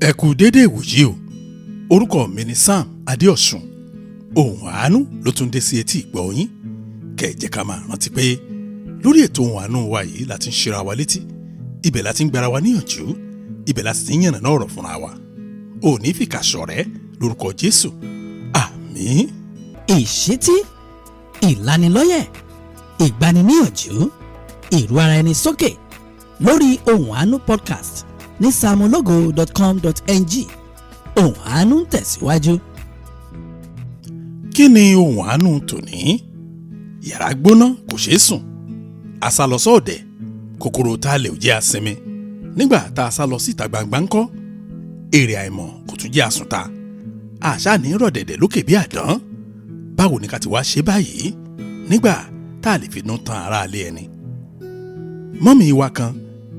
Ẹ kú déédéé ìwòyí o. Orúkọ mi ni Sam Adéọ̀sùn. Ohùn Àánú ló tún dé sí etí ìgbọ́ yín. Kẹ̀ jẹ́ ká máa rántí pé lórí ètò Ohùn Àánú wa yìí la ti ń ṣera wa létí, ibẹ̀ la ti ń gbára wa níyànjú, ibẹ̀ la sì ti ń yànnàná ọ̀rọ̀ fúnra wa. Ò ní fìkà ṣọ̀rẹ́ lórúkọ Jésù, àmín. Ìṣítí, ìlanilọ́yẹ̀, ìgbaniníyànjú, ìrú ara ẹni sókè lórí Ohùn Àánú podcast ní samologo.com.ng. Ohùn Àánú ń tẹ̀síwájú. Kí ni Ohùn Àánú tòní? Yàrá gbóná, kò ṣeé sùn. A sá lọ sọ́ọ̀dẹ̀, kòkòrò tá a lè jẹ́ àsinmi. Nígbà tá a sá lọ síta gbangba ńkọ́? Èrè àìmọ̀ kò tún jẹ́ àsùnta. Àṣà ní rọ̀dẹ̀dẹ̀ lókè bí àdán. Báwo ni ká ti wá ṣe báyìí nígbà tá a lè finú tan ara alé ẹni? Mummy wa kan,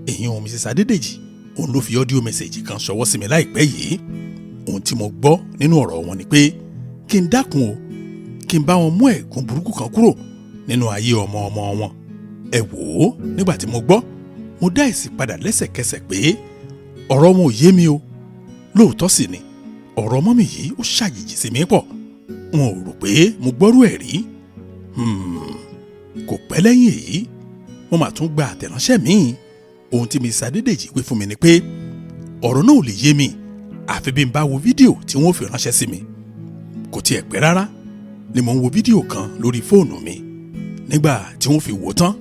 èyí ohun Mrs Adédèjì, òun ló fi audio message kan ṣọwọ́ sí mi láìpẹ́ yìí. Ohun tí mo gbọ́ nínú ọ̀rọ̀ wọn ni pé kí n dákun o, kí n bá wọn mú ẹ̀gún burúkú kan kúrò nínú ayé ọmọ ọmọ wọn. Ẹ wò ó, nígbà tí mo gbọ́, mo dá èsì padà lẹ́sẹ̀kẹsẹ̀ pé ọ̀rọ̀ wọn ò yé mi o. Lóòótọ́ sì ni ọ̀rọ̀ mummy yìí ó ṣàjèjì sí mi pọ̀. Wọn ò rò pé mo gbọ́rú ẹ̀ rí. Kò pẹ́ lẹ́yìn èyí, mo mà tún gba àtẹ̀ránṣẹ́ míì. Ohun tí Mrs Adédèjì wí fún mi ni pé ọ̀rọ̀ náà ò lè yé mi àfi bí n bá wo fídíò tí wọ́n fi ránṣẹ́ sí mi. Kò tiẹ̀ pẹ́ rárá ni mò ń wo fídíò kan lórí fóònù mi. Nígbà tí wọ́n fi wò tán,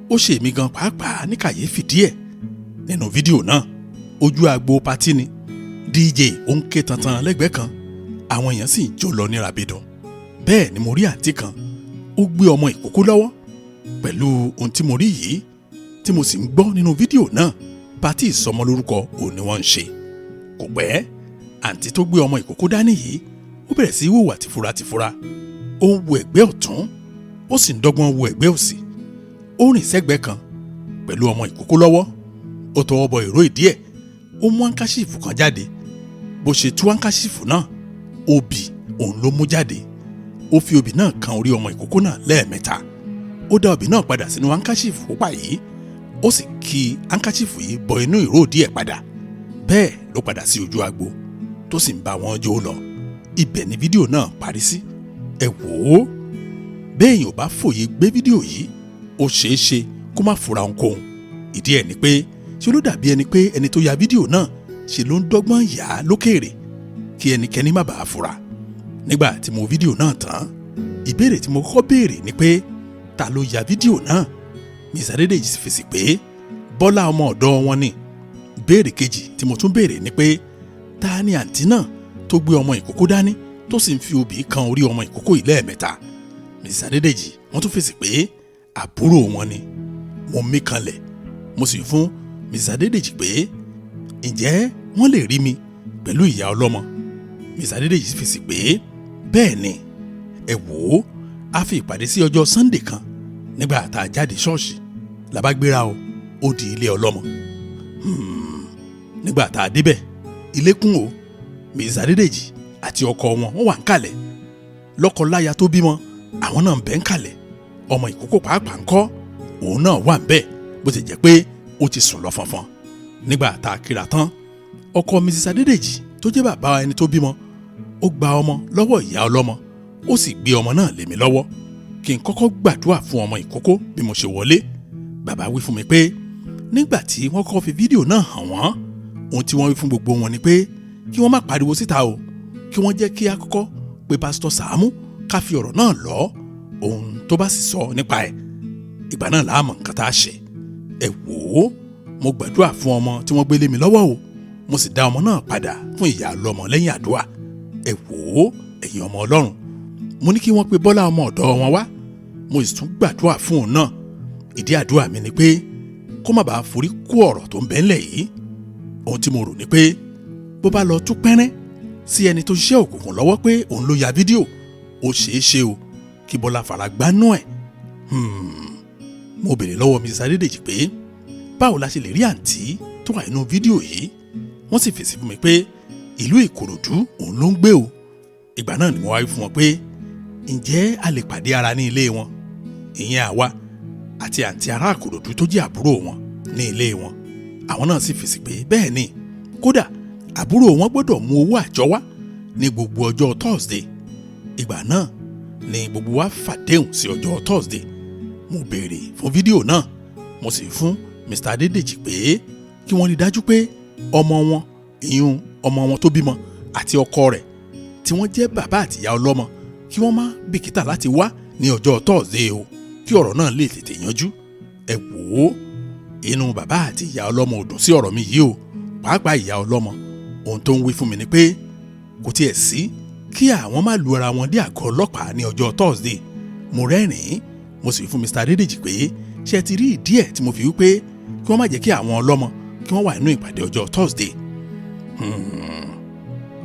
ó ṣe èmi gan pàápàá ní kàyéfì díẹ̀. Nínú fídíò náà, ojú agbo party ni. DJ ó ń ké tantan lẹ́gbẹ̀ẹ́ kan, àwọn èèyàn sì ń jó lọ ní rabidun. Bẹ́ẹ̀ ni mo rí àǹtí kan, ó gbé ọmọ ìkókó lọ́wọ́. Pẹ̀lú ohun tí mo rí yìí, tí mo sì ń gbọ́ nínú fídíò náà, party ìsọmọlórúkọ òun ni wọ́n ń ṣe. Kò pẹ́, àǹtí tó gbé ọmọ ìkókó dání yìí, ó bẹ̀rẹ̀ sí í hùwà tìfura tìfura. Ó ń wo ẹ̀gbẹ́ ọ̀tún, ó sì ń dọ́gbọ́n wo ẹ̀gbẹ́ òsì. Ó rìn sẹ́gbẹ̀ẹ́ kan pẹ̀lú ọmọ ìkókó lọ́wọ́. Ó tọwọ́ bọ ìró ìdí ẹ̀, ó mú handkerchief kan jáde. Bó ṣe tú handkerchief náà, obì òun ló mú jáde. Ó fi obì náà kan orí ọmọ ìkókó náà lẹ́ẹ̀mẹ́ta. Ó dá obì náà padà sínú handkerchief pupa yìí, ó sì ki handkerchief yìí bọ inú ìró ìdí ẹ̀ padà. Bẹ́ẹ̀ ló padà sí ojú agbo, tó sì ń bá wọn jó lọ. Ibẹ̀ ni fídíò náà parí sí. Ẹ wò ó, béèyàn ò bá fòye gbé fídíò yìí, ó ṣeé ṣe kó má fura ohunkóhun. Ìdí ẹ̀ ni pé ṣe ló dàbí ẹni pé ẹni tó ya fídíò náà ṣe ló ń dọ́gbọ́n yà á lókèèrè kí ẹnikẹ́ni má bàa fura. Nígbà tí mo fídíò náà tán, ìbéèrè tí mo kọ́kọ́ béèrè ni pé ta ló ya fídíò náà? Mrs Adédèjì sì fèsì pé Bọ́lá ọmọ ọ̀dọ́ wọn ni. Ìbéèrè kejì tí mo tún béèrè ni pé ta ni àǹtí náà tó gbé ọmọ ìkókó dání, tó sì ń fi obì kan orí ọmọ ìkókó yìí lẹ́ẹ̀mẹ́ta? Mrs Adédèjì, wọ́n tún fèsì pé àbúrò wọn ni. Mo mí kanlẹ̀, mo sì fún Mrs Adédèjì pé ǹjẹ́ wọ́n lè rí mi pẹ̀lú ìyá ọlọ́mọ? Mrs Adédèjì fèsì pé bẹ́ẹ̀ ni. Ẹ wò ó, a fi ìpàdé sí ọjọ́ Sunday kan. Nígbà tá a jáde ṣọ́ọ̀ṣì, la bá gbéra o, ó di ilé ọlọ́mọ. Nígbà tá a débẹ̀, ilé kún o. Mrs Adédèjì àti ọkọ wọn, wọ́n wà ń kalẹ̀. Lọ́kọ-láya tó bímọ, àwọn náà ń bẹ ń kalẹ̀. Ọmọ ìkókó pàápàá ńkọ́? Òun náà wà ń bẹ̀, bó ti jẹ́ pé ó ti sùn lọ fọnfọn. Nígbà tá a kíra tán, ọkọ Mrs Adédèjì tó jẹ́ bàbá ẹni tó bímọ, ó gba ọmọ lọ́wọ́ ìyá ọlọ́mọ, ó sì gbé ọmọ náà lé mi lọ́wọ́ kí n kọ́kọ́ gbàdúrà fún ọmọ ìkókó. Bí mo ṣe wọlé, bàbá wí fún mi pé nígbà tí wọ́n kọ́kọ́ fi fídíò náà hàn wọ́n, ohun tí wọ́n wí fún gbogbo wọn ni pé kí wọ́n má pariwo síta o, kí wọ́n jẹ́ kí á kọ́kọ́ pe Pásítọ̀ Sàámú, ká fi ọ̀rọ̀ náà lọ. Ohun tó bá sì sọ nípa ẹ̀, ìgbà náà la mọ̀ nǹkan tá a ṣe. Ẹ wò ó, mo gbàdúrà fún ọmọ tí wọ́n gbé lé mi lọ́wọ́ o, mo sì dá ọmọ náà padà fún ìyá ọlọ́mọ lẹ́yìn àdúrà. Ẹ wò ó, ẹ̀yin ọmọ Ọlọ́run, mo ní kí wọ́n pe Bọ́lá ọmọ ọ̀dọ́ wọn wá, mo sì tún gbàdúrà fún òun náà. Ìdí àdúrà mi ni pé kó má bàa forí kó ọ̀rọ̀ tó ń bẹ ńlẹ̀ yìí. Ohun tí mo rò ni pé bó bá lọ tú pẹ́rẹ́ sí ẹni tó ṣiṣẹ́ òkùnkùn lọ́wọ́ pé òun ló ya fídíò, ó ṣeé ṣe o kí Bọ́lá fara gbánú ẹ̀. Mo béèrè lọ́wọ́ Mrs Adédèjì pé báwo la ṣe lè rí àǹtí tó wà nínú fídíò yìí? Wọ́n sì fèsì fún mi pé ìlú Ìkòròdú òun ló ń gbé o. Ìgbà náà ni mo wá wí fún wọn pé ǹjẹ́ a lè pàdé ara ní ilé wọn, ìyẹn àwa àti àǹtí ará Ìkòròdú tó jẹ́ àbúrò wọn ní ilé wọn. Àwọn náà sì fèsì pé bẹ́ẹ̀ ni, kódà Àbúrò wọn gbọ́dọ̀ mú owó àjọ wá ní gbogbo ọjọ́ Thursday. Ìgbà náà ni gbogbo wa fàdéhùn sí ọjọ́ Thursday. Mo béèrè fún fídíò náà, mo sì fún Mr. Adédèjì pé kí wọ́n rí dájú pé ọmọ wọn, ìyún ọmọ wọn tó bímọ, àti ọkọ rẹ̀ tí wọ́n jẹ́ bàbá àtìyá ọlọ́mọ, kí wọ́n má bìkítà láti wá ní ọjọ́ Thursday o, kí ọ̀rọ̀ náà lè tètè yanjú. Ẹ wò ó, inú bàbá àti ìyá ọlọ́mọ ò dùn sí ọ̀rọ̀ mi yìí o, pàápàá ìyá ọlọ́mọ. Ohun tó ń wí fún mi ni pé kò tiẹ̀ sí kí àwọn má lu ara wọn dé àgọ́ ọlọ́pàá ní ọjọ́ Thursday. Mo rẹ́rìn-ín, mo sì fún Mr. Adédèjì pé ṣé ẹ ti rí ìdí ẹ̀ tí mo fi wí pé kí wọ́n má jẹ́ kí àwọn ọlọ́mọ kí wọ́n wà nínú ìpàdé ọjọ́ Thursday.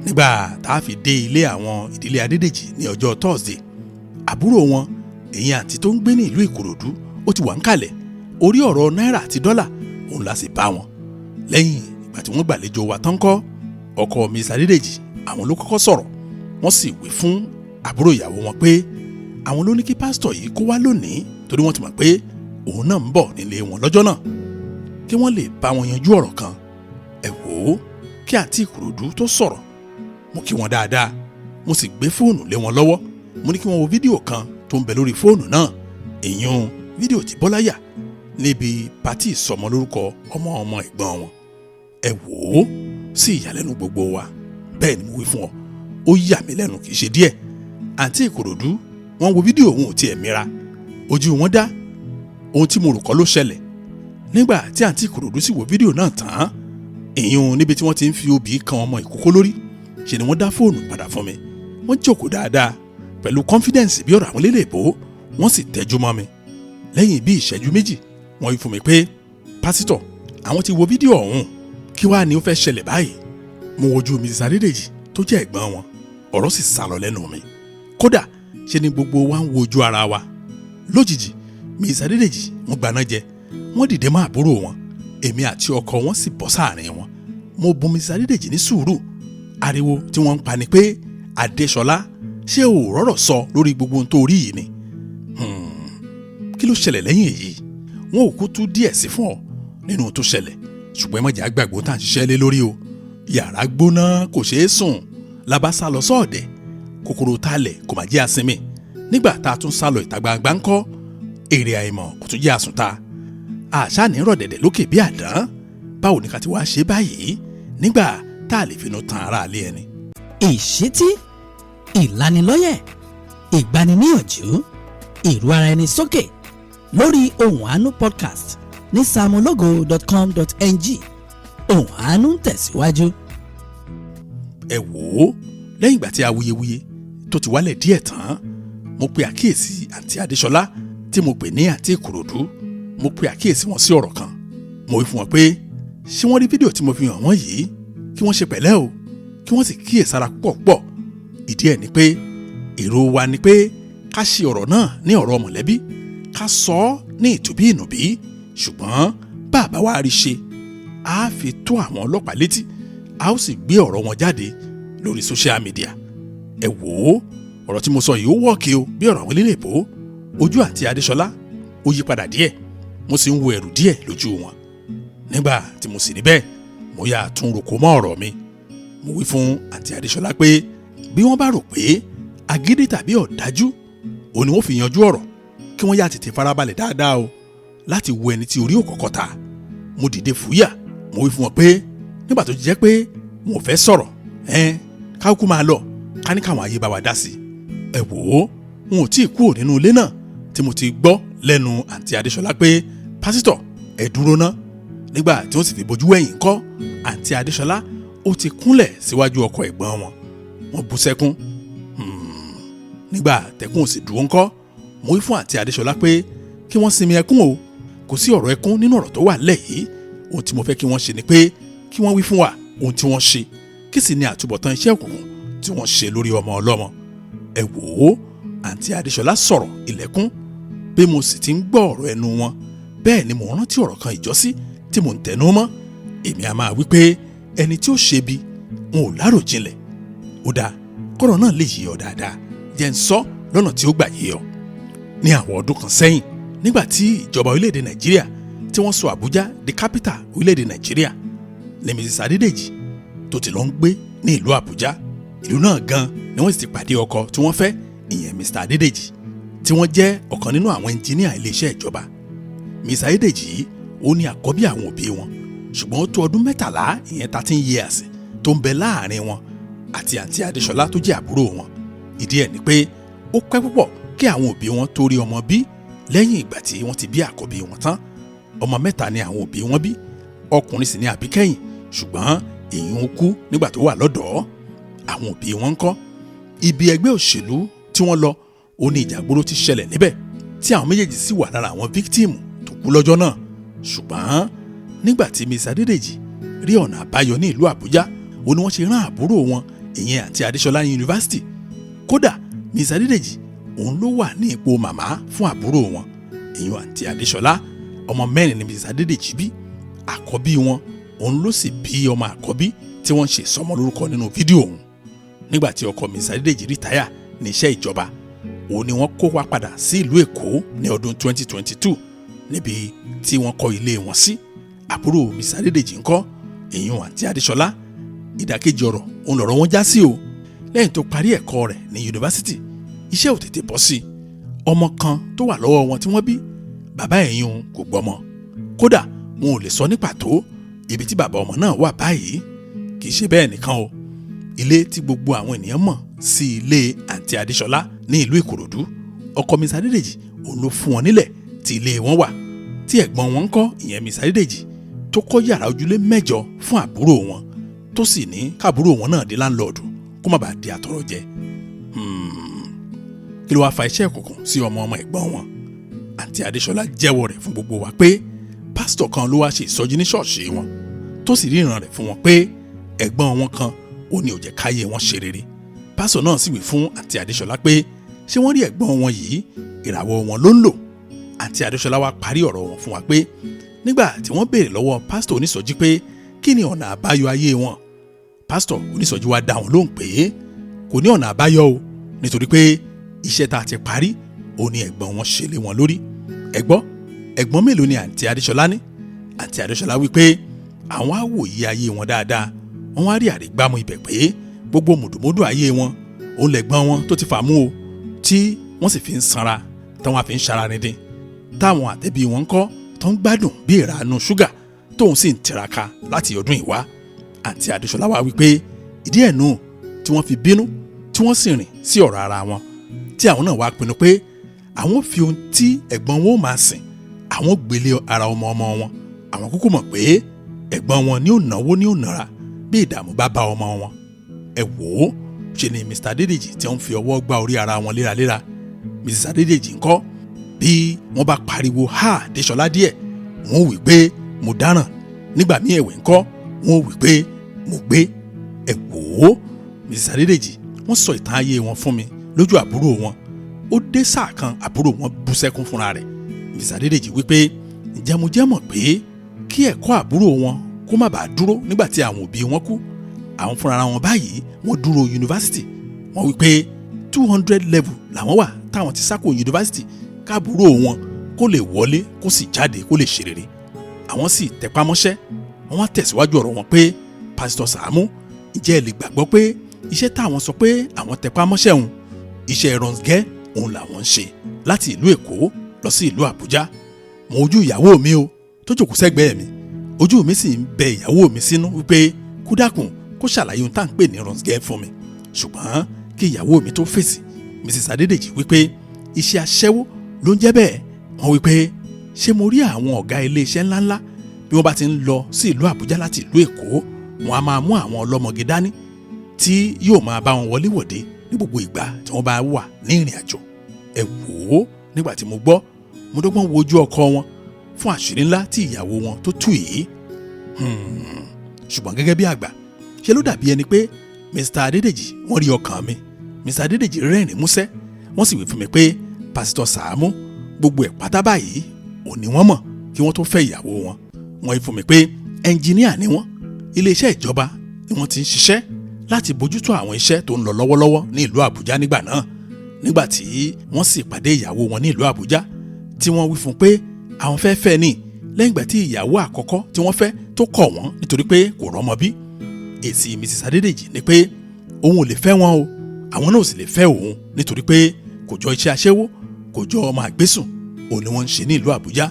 Nígbà tá a fi dé ilé àwọn ìdílé Adédèjì ní ọjọ́ Thursday, àbúrò wọn, èyí àǹtí tó ń gbé ní ìlú Ìkòròdú, ó ti wà ń kalẹ̀. Orí ọ̀rọ̀ náírà àti dọ́là òun la sì bá wọn. Lẹ́yìn ìgbà tí wọ́n gbàlejò wa tán kọ́, ọkọ Mr. Adédèjì, àwọn ló kọ́kọ́ sọ̀rọ̀. Wọ́n sì wí fún àbúrò ìyàwó wọn pé àwọn ló ní kí pásítọ̀ yìí kó wá lónìí, torí wọ́n ti mọ̀ pé òun náà ń bọ̀ nílé wọn lọ́jọ́ náà, kí wọ́n lè bá wọn yanjú ọ̀rọ̀ kan. Ẹ wò ó, kí àǹtí Ìkòròdú tó sọ̀rọ̀, mo kí wọn dáadáa, mo sì gbé fóònù lé wọn lọ́wọ́. Mo ní kí wọ́n wo fídíò kan tó ń bẹ lórí fóònù náà, ìyún fídíò tí Bọ́lá yà níbi pátì ìsọmọlórúkọ ọmọ ọmọ ẹ̀gbọ́n wọn. Ẹ wò ó, sí ìyàlẹ́nu gbogbo wa, bẹ́ẹ̀ ni mo wí fún ọ, ó yà mí lẹ́nu kì í ṣe díẹ̀. Àǹtí Ìkòròdú, wọ́n wo fídíò òun ò tiẹ̀ mira, ojú wọn dá. Ohun tí mo rò kọ́ ló ṣẹlẹ̀. Nígbà tí àǹtí Ìkòròdú sì wo fídíò náà tán, ìyún níbi tí wọ́n ti ń fi obì kan ọmọ ìkókó lórí, ṣe ni wọ́n dá fóònù padà fún mi. Wọ́n jókòó dáadáa pẹ̀lú confidence bí ọ̀rọ̀ àwọn eléèbó, wọ́n sì tẹ́jú mọ́ mi. Lẹ́yìn bí ìṣẹ́jú 2, wọ́n wí fún mi pé, "Pásítọ̀, àwọn ti wo fídíò ọ̀hún, kí wàá ní ó fẹ́ ṣẹlẹ̀ báyìí?" Mo wojú Mrs. Adédèjì tó jẹ́ ẹ̀gbọ́n wọn, ọ̀rọ̀ sì sá lọ lẹ́nu mi. Kódà ṣe ni gbogbo wa ń wojú ara wa. Lójijì, Mrs. Adédèjì, wọ́n gbaná jẹ, wọ́n dìde mọ́ àbúrò wọn. Èmi àti ọkọ wọn sì bọ́ sáàrin wọn. Mo bùn Mrs. Adédèjì ní sùúrù. Ariwo tí wọ́n ń pa ni pé, "Adéṣọlá, ṣé o ò rọ́rọ̀ sọ lórí gbogbo ohun tó rí yìí ni?" Kí ló ṣẹlẹ̀ lẹ́yìn èyí? Wọn ò kú tú díẹ̀ sí fún ọ nínú ohun tó ṣẹlẹ̀, ṣùgbọ́n ẹ má jẹ́ àgbàgbọ́ tá à ń ṣiṣẹ́ lé lórí o. Yàrá gbóná, kò ṣeé sùn, la bá sá lọ sọ́ọ̀dẹ̀. Kòkòrò talẹ̀ kò má jẹ́ àsinmi. Nígbà tá a tún sá lọ ìta gbangba ńkọ́, èrè àìmọ̀ kò tún jẹ́ àsùnta. Àṣà ní rọ̀dẹ̀dẹ̀ lókè bí àdán. Báwo ni ká ti wá ṣe báyìí nígbà tá a lè finú tan ara àlẹ́ ẹni? Ìṣítí, ìlanilọ́yẹ̀, ìgbaniníyànjú, ìrú ara ẹni sókè lórí Ohùn Àánú podcast ní samologo.com.ng. Ohùn Àánú ń tẹ̀síwájú. Ẹ wò ó, lẹ́yìn ìgbà tí awuyewuye tó ti wálẹ̀ díẹ̀ tán, mo pe àkíyèsí àǹtí Adéṣọlá tí mo pè ní àǹtí Ìkòròdú, mo pe àkíyèsí wọn sí ọ̀rọ̀ kan. Mo wí fún wọn pé ṣé wọ́n rí fídíò tí mo fi hàn wọ́n yìí? Kí wọ́n ṣe pẹ̀lẹ́ o, kí wọ́n sì kíyèsára púpọ̀ púpọ̀. Ìdí ẹ̀ ni pé èrò wa ni pé ká ṣe ọ̀rọ̀ náà ní ọ̀rọ̀ mọ̀lẹ́bí, ká sọ ọ́ ní ìtùbí ìnùbí, ṣùgbọ́n bàbá wa rí ṣe, á fi tó àwọn ọlọ́pàá létí, a ó sì gbé ọ̀rọ̀ wọn jáde lórí social media. Ẹ wò ó, ọ̀rọ̀ tí mo sọ yìí, ó wọ́ọ̀kì o bí ọ̀rọ̀ àwọn eléèbó. Ojú àǹtí Adéṣọlá ó yí padà díẹ̀, mo sì ń wo ẹ̀rù díẹ̀ lójú wọn. Nígbà tí mo sì rí bẹ́ẹ̀, mo yà tún roko mọ́ ọ̀rọ̀ mi. Mo wí fún àǹtí Adéṣọlá pé bí wọ́n bá rò pé agídí tàbí ọ̀dájú òun ni wọ́n fi yanjú ọ̀rọ̀, kí wọ́n yà tètè farabalẹ̀ dáadáa o láti wo ẹni tí orí ò kọ́kọ́ ta. Mo dìde fúyà, mo wí fún wọn pé nígbà tó jẹ́ pé mo fẹ́ sọ̀rọ̀ ẹn, kákú máa lọ, ká ní káwọn ayé bá wa dá sí i. Ẹ wò ó, n ò tí ì kúrò nínú ilé náà tí mo ti gbọ́ lẹ́nu àǹtí Adéṣọlá pé, "Pásítọ̀, ẹ dúró ná." Nígbà tí wọ́n sì fi bojú wẹ̀yìn kọ́, àǹtí Adéṣọlá ó ti kúnlẹ̀ síwájú ọkọ ẹ̀gbọ́n wọn, wọ́n bú sẹ́kún. Nígbà tẹkùn ò sì dúró ńkọ́, mo wí fún àǹtí Adéṣọlá pé kí wọ́n sinmi ẹkún o, kò sí ọ̀rọ̀ ẹkún nínú ọ̀rọ̀ tó wà lẹ̀ yìí. Ohun tí mo fẹ́ kí wọ́n ṣe ni pé kí wọ́n wí fún wa ohun tí wọ́n ṣe, kí sì ni àtúbọ̀tán iṣẹ́ òkùnkùn tí wọ́n ṣe lórí ọmọ ọlọ́mọ. Ẹ wò ó, àǹtí Adéṣọlá sọ̀rọ̀ ilẹ̀kùn. Bí mo sì ti ń gbọ́ ọ̀rọ̀ ẹnu wọn, bẹ́ẹ̀ ni mò ń rántí ọ̀rọ̀ kan ìjọ́sí tí mò ń tẹnu mọ́. Èmi a máa wí pé ẹni tí ó ṣe bí wọn ò láròjinlẹ̀. Ó dáa, kọ́rọ̀ náà lè yé ọ dáadáa, jẹ́ ń sọ lọ́nà tí ó gbà yé ọ. Ní àwọn ọdún kan sẹ́yìn, nígbà tí ìjọba orílẹ̀-èdè Nàìjíríà tí wọ́n sọ Àbújá di capital orílẹ̀-èdè Nàìjíríà ní Mrs. Adédèjì tó ti lọ ń gbé ní ìlú Àbújá. Ìlú náà gan ni wọ́n sì ti pàdé ọkọ tí wọ́n fẹ́, ìyẹn Mr. Adédèjì, tí wọ́n jẹ́ ọ̀kan nínú àwọn ẹnjíníà iléeṣẹ́ ìjọba. Mr. Adédèjì yìí, ó ní àkọ́bí àwọn òbí wọn, ṣùgbọ́n ó tó ọdún 13, ìyẹn 13 years, tó ń bẹ láàrin wọn àti àǹtí Adéṣọlá tó jẹ́ àbúrò wọn. Ìdí ẹ̀ ni pé ó pẹ́ púpọ̀ kí àwọn òbí wọn tó rí ọmọ bí lẹ́yìn ìgbà tí wọ́n ti bí àkọ́bí wọn tán. Ọmọ mẹ́ta ni àwọn òbí wọn bí, ọkùnrin sì ní àbíkẹ́yìn, ṣùgbọ́n èyí ń kú nígbà tó wà lọ́dọ̀ọ́. Àwọn òbí wọn ń kọ́ ibi ẹgbẹ́ òṣèlú tí wọ́n lọ, ó ní ìjàgbóró ti ṣẹlẹ̀ níbẹ̀, tí àwọn méjèèjì sì wà lára àwọn victim tó kú lọ́jọ́ náà. Ṣùgbọ́n nígbà tí Mr. Adédèjì rí ọ̀nà àbáyọ ní ìlú Àbújá, ó ní wọ́n ṣe rán àbúrò wọn, ìyẹn àǹtí Adéṣọlá, ní yunifásitì. Kódà, Mr. Adédèjì òun ló wà ní ipò màmá fún àbúrò wọn, ìyẹn àǹtí Adéṣọlá. Ọmọ mẹ́rin ni Mr. Adédèjì bí. Àkọ́bí wọn òun ló sì bí ọmọ àkọ́bí tí wọ́n ń ṣe ìsọmọ lórúkọ nínú fídíò òun. Nígbà tí ọkọ Mr. Adédèjì retire ní iṣẹ́ ìjọba, òun ni wọ́n kó wá padà sí ìlú Èkó ní ọdún 2022, níbi tí wọ́n kọ́ ilé wọn sí. Àbúrò Mr. Adédèjì ńkọ́, èyí àǹtí Adéṣọlá, ìdàkejì ọ̀rọ̀ òun lọ̀rọ̀ wọn já sí o. Lẹ́yìn tó parí ẹ̀kọ́ rẹ̀ ní yunifásitì, iṣẹ́ ò tètè bọ́ sí i. Ọmọ kan tó wà lọ́wọ́ wọn tí wọ́n bí, bàbá ẹ̀yìn òun kò gbọ́mọ. Kódà, wọn ò lè sọ ní pàtó ibi tí bàbá ọmọ náà wà báyìí. Kì í ṣe bẹ́ẹ̀ nìkan o, ilé tí gbogbo àwọn ènìyàn mọ̀ sí ilé àǹtí Adéṣọlá ní ìlú Ìkòròdú, ọkọ Mr. Adédèjì òun ló fún wọn nílẹ̀ tí ilé wọn wà, tí ẹ̀gbọ́n wọn ń kọ́, ìyẹn Mr. Adédèjì, tó kọ́ yàrá ojúlé 8 fún àbúrò wọn, tó sì ní káàbúrò wọn náà di landlord kó má bàa di àtọrọ jẹ. Kí ló wáá fa iṣẹ́ ìkọ̀kọ̀ sí ọmọ ọmọ ẹ̀gbọ́n wọn? Àǹtí Adéṣọlá jẹ́wọ́ rẹ̀ fún gbogbo wa pé pásítọ̀ kan ló wá ṣe ìsọjí ní ṣọ́ọ̀ṣì wọn, tó sì ríran rẹ̀ fún wọn pé ẹ̀gbọ́n wọn kan ó ní ò jẹ́ káyé wọn ṣe rere. Pásítọ̀ náà sì wí fún àǹtí Adéṣọlá pé ṣé wọ́n rí ẹ̀gbọ́n wọn yìí, ìràwọ̀ wọn ló ń lò. Àǹtí Adéṣọlá wá parí ọ̀rọ̀ wọn fún wa pé nígbà tí wọ́n béèrè lọ́wọ́ pásítọ̀ onísọjí pé kí ni ọ̀nà àbáyọ ayé wọn, pásítọ̀ onísọjí wá dá wọn lóhùn pé kò ní ọ̀nà àbáyọ o, nítorí pé iṣẹ́ tá a ti parí ó ní ẹ̀gbọ́n wọn ṣe lé wọn lórí. Ẹ̀gbọ́n, ẹ̀gbọ́n mélòó ni àǹtí Adéṣọlá ní? Àǹtí Adéṣọlá wí pé àwọn á wòye ayé wọn dáadáa, wọ́n wá rí àrígbámú ibẹ̀ pé gbogbo mùdùmúdù ayé wọn òun lẹ̀gbọ́n wọn tó ti fà mú o, tí wọ́n sì fi ń sanra, táwọn àfi ń ṣara rìndìn, táwọn àtẹ̀bí wọn ń kọ́ tó ń gbádùn bí ìrànú ṣúgà, tóun sì ń tiraka láti ọdún ìwá. Àǹtí Adéṣọlá wá wípé ìdí ẹ̀ nù tí wọ́n fi bínú, tí wọ́n sì rìn sí ọ̀rọ̀ ara wọn, tí àwọn náà wá pinnu pé àwọn fi ohun tí ẹ̀gbọ́n wọn ó máa sìn, àwọn gbélé ara ọmọ ọmọ wọn. Àwọn kúkú mọ̀ pé ẹ̀gbọ́n wọn ní ò náwó ní ò nára bí ìdààmú bá bá ọmọ wọn. Ẹ wò ó, ṣe ni Mr. Adédèjì tí wọ́n fi ọwọ́ gbá orí ara wọn léraléra. Mrs. Adédèjì ńkọ́, bí wọ́n bá pariwo ha Adéṣọlá díẹ̀, wọ́n wí pé mo dáràn. Nígbà míì ẹ̀wẹ̀ ńkọ́, wọ́n wí pé mo gbé. Ẹ wò ó, Mrs. Adédèjì wọ́n sọ ìtàn ayé wọn fún mi lójú àbúrò wọn. Ó dé sáà kan, àbúrò wọn bú sẹ́kún fúnra rẹ̀. Mrs. Adédèjì wípé ǹjẹ́ mo jẹ́ mọ̀ pé kí ẹ̀kọ́ àbúrò wọn kó má bàa dúró nígbà tí àwọn òbí wọn kú, àwọn fúnra wọn báyìí wọ́n dúró yunifásitì. Wọ́n wípé 200 level làwọn wà táwọn ti sákò yunifásitì, káàbúrò wọn kó lè wọlé, kó sì jáde, kó lè ṣe rere. Àwọn sì tẹpá mọ́ṣẹ́. Wọ́n wá tẹ̀síwájú ọ̀rọ̀ wọn pé, Pásítọ̀ Sàámú, ǹjẹ́ ẹ lè gbàgbọ́ pé iṣẹ́ táwọn sọ pé àwọn tẹpá mọ́ṣẹ́ òun, iṣẹ́ rọ̀ǹgẹ́ òun làwọn ń ṣe láti ìlú Èkó lọ sí ìlú Àbújá? Mo ojú ìyàwó mi o tó jókòó sẹ́gbẹ̀ẹ́ mi, ojú mi sì ń bẹ ìyàwó mi sínú wípé kó dákun, kó ṣàlàyé ohun tá à ń pè ní rọ̀ǹgẹ́ fún mi. Ṣùgbọ́n kí ìyàwó mi tó fèsì, Mrs. Adédèjì wípé iṣẹ́ aṣẹ́wó ló ń jẹ́ bẹ́ẹ̀. Wọ́n wípé ṣé mo rí àwọn ọ̀gá iléeṣẹ́ ńláńlá, bí wọ́n bá ti ń lọ sí ìlú Àbújá láti ìlú Èkó, wọn a máa mú àwọn ọlọ́mọge dání tí yóò máa bá wọn wọlé wọ̀de ní gbogbo ìgbà tí wọ́n bá wà ní ìrìn àjò. Ẹ wò ó, nígbà tí mo gbọ́, mo dọ́gbọ́n wo ojú ọkọ wọn fún àṣírí ńlá tí ìyàwó wọn tó tú yìí. Ṣùgbọ́n gẹ́gẹ́ bí àgbà, ṣe ló dàbí ẹni pé Mr. Adédèjì wọ́n rí ọkàn mi. Mr. Adédèjì rẹ́rìn músẹ́, wọ́n sì wí fún mi pé Pásítọ̀ Sàámú, gbogbo ẹ̀ pátá báyìí ò ní wọ́n mọ̀ kí wọ́n tó fẹ́ ìyàwó wọn. Wọ́n wí fún mi pé ẹnjiníà ni wọ́n, iléeṣẹ́ ìjọba ni wọ́n ti ń ṣiṣẹ́ láti bójútó àwọn iṣẹ́ tó ń lọ lọ́wọ́lọ́wọ́ ní ìlú Àbújá nígbà náà. Nígbà tí wọ́n sì pàdé ìyàwó wọn ní ìlú Àbújá, tí wọ́n wí fún pé àwọn fẹ́ fẹ́ ní lẹ́yìn ìgbà tí ìyàwó àkọ́kọ́ tí wọ́n fẹ́ tó kọ̀ wọ́n nítorí pé kò rọ́mọ bí. Èsì Mrs Adédèjì ni pé òun ò lè fẹ́ wọn o, àwọn náà ò sì lè fẹ́ òun, nítorí pé kò jọ iṣẹ́ aṣẹ́wó, kò jọ ọmọ àgbésùn òun ni wọ́n ń ṣe ní ìlú Àbújá.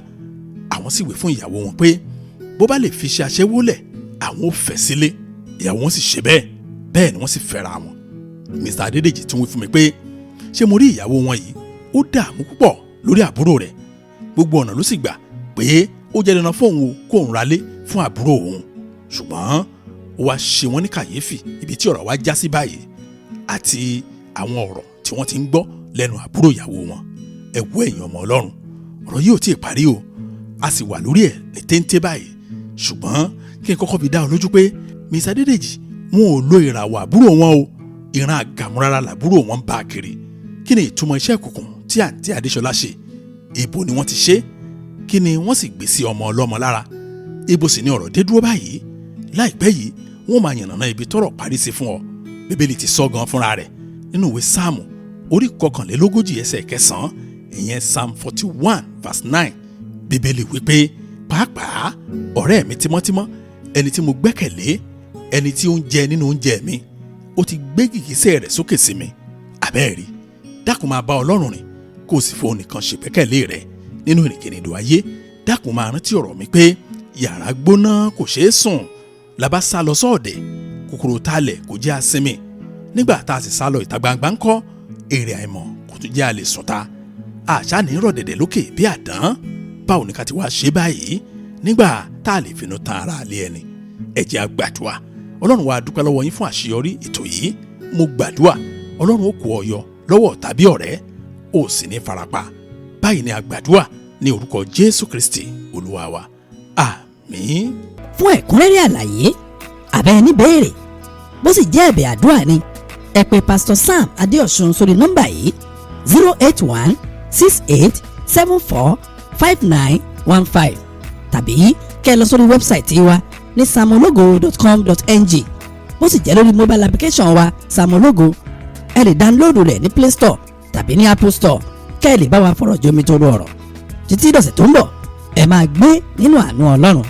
Àwọn sì wí fún ìyàwó wọn pé bó bá lè fi iṣẹ́ aṣẹ́wó lẹ̀, àwọn ò fẹ́ sílé. Ìyàwó wọn sì ṣe bẹ́ẹ̀. Bẹ́ẹ̀ ni wọ́n sì fẹ́ra wọn. Mr Adédèjì tún wí fún mi pé ṣé mo rí ìyàwó wọn yìí, ó dààmú púpọ̀ lórí àbúrò rẹ̀. Gbogbo ọ̀nà ló sì gbà pé ó jẹ́ dandan fóun o kóun ralé fún àbúrò òun. Ṣùgbọ́n ó wá ṣe wọ́n ní kàyéfì ibi tí ọ̀rọ̀ wá já sí báyìí àti àwọn ọ̀rọ̀ tí wọ́n ti ń gbọ́ lẹ́nu àbúrò ìyàwó wọn. Ẹ wo, ẹ̀yin ọmọ Ọlọ́run, ọ̀rọ̀ yìí ò tí ì parí o, a sì wà lórí ẹ̀ ní téńté báyìí. Ṣùgbọ́n kí n kọ́kọ́ fi dá ọ lójú pé Mr Adédèjì, wọn ò lo ìràwọ̀ àbúrò wọn o. Ìran àgàmúrara làbúrò wọn ń bá a kiri. Kí ni ìtumọ̀ iṣẹ́ ìkùnkùn tí àǹtí Adéṣọlá ṣe? Ibo ni wọ́n ti ṣe? Kí ni wọ́n sì gbé sí ọmọ ọlọ́mọ lára? Ibo sì ni ọ̀rọ̀ dé dúró báyìí? Láìpẹ́ yìí, wọ́n máa yànnàná ibi tọ́rọ̀ parí sí fún ọ. Bíbélì ti sọ gan fúnra rẹ̀ nínú ìwé Sáàmù orí 41 ẹsẹ̀ 9, ìyẹn Psalm 41 verse 9. Bíbélì wípé, "Pàápàá ọ̀rẹ́ mi tímọ́tímọ́, ẹni tí mo gbẹ́kẹ̀lé, ẹni tí ó ń jẹ nínú oúnjẹ mi, ó ti gbé gìgísẹ̀ rẹ̀ sókè sí mi." Àbẹ́ẹ̀rí, dákun, máa bá Ọlọ́run rìn, kó o sì fún nìkan ṣègbẹ́kẹ̀lé rẹ̀ nínú ìrìnkèrindò ayé. Dákun, máa rántí ọ̀rọ̀ mi pé yàrá gbóná kò ṣeé sùn làbá sá lọ sọ́ọ̀dẹ̀, kòkòrò talẹ̀ kò jẹ́ àsinmi. Nígbà tá a sì sá lọ ìta gbangba ńkọ́, èrè àìmọ̀ kò tún jẹ́ a lè sùn ta. Àṣà ní rọ̀ dẹ̀dẹ̀ lókè bí àdán. Báwo ni ká ti wá ṣe báyìí nígbà tá a lè finú tan ara àlẹ́ ẹni? Ẹ jẹ́ á gbàdúrà. Ọlọ́run wa, dúpẹ́ lọ́wọ́ yín fún àṣeyọrí ètò yìí. Mo gbàdúrà, Ọlọ́run ó kó ọ yọ lọ́wọ́ tàbí ọ̀rẹ́, ó sì ní farapa. Báyìí ni a gbàdúrà ní orúkọ Jésù Kristi Olúwa wa, àmín. Fún ẹ̀kúnrẹ́rẹ́ àlàyé àbẹ́ ẹni béèrè, bó sì jẹ́ ẹ̀bẹ̀ àdúrà ni, ẹ pè Pastor Sam Adéọ̀sùn sórí nọ́mbà yìí: 08168745915, tàbí kẹ́ ẹ lọ sórí website wa ní samologo.com.ng. Bó sì jẹ́ lórí mobile application wa Samologo, ẹ lè download rẹ̀ ní Play Store tàbí ní Apple Store, kẹ́ ẹ lè bá wa fọ̀rọ̀ jomitoro ọ̀rọ̀. Títí dọ̀sẹ̀ tó ń bọ̀, ẹ máa gbé nínú àánú Ọlọ́run.